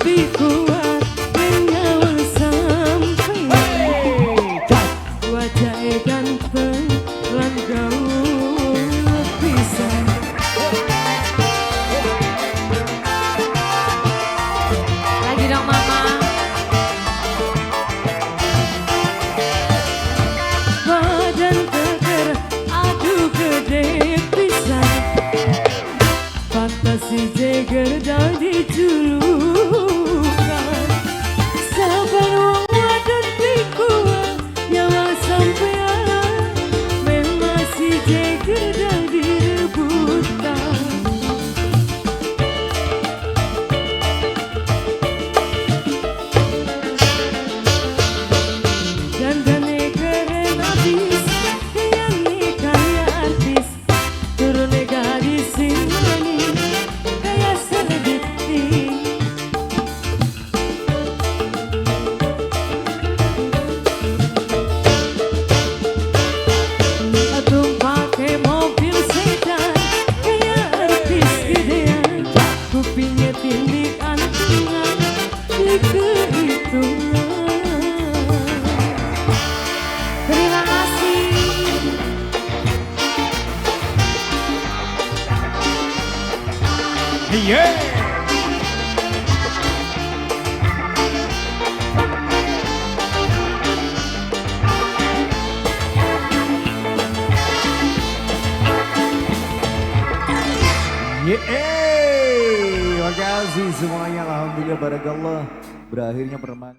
Lebih kuat nyawang sampean. Wajah ganteng lan gaul pisan. Lagi dong, Mama. Badan keker, aduh, gede pisan. Fantasi jeger dadi julukan. Saban wong wadon kuat nyawang sampean. Memang si jeger dadi rebutan. Dandane keren abis, gayane kaya artis. Turune gadis sing manis, kaya selebriti. Tumpake mobil sedan, kaya artis gedean. Kupingnya tindik antungan, kehitungan. Terima kasih. Yeah. Yeah, makasih semuanya. Alhamdulillah, barakallah. Berakhirnya pertemuan.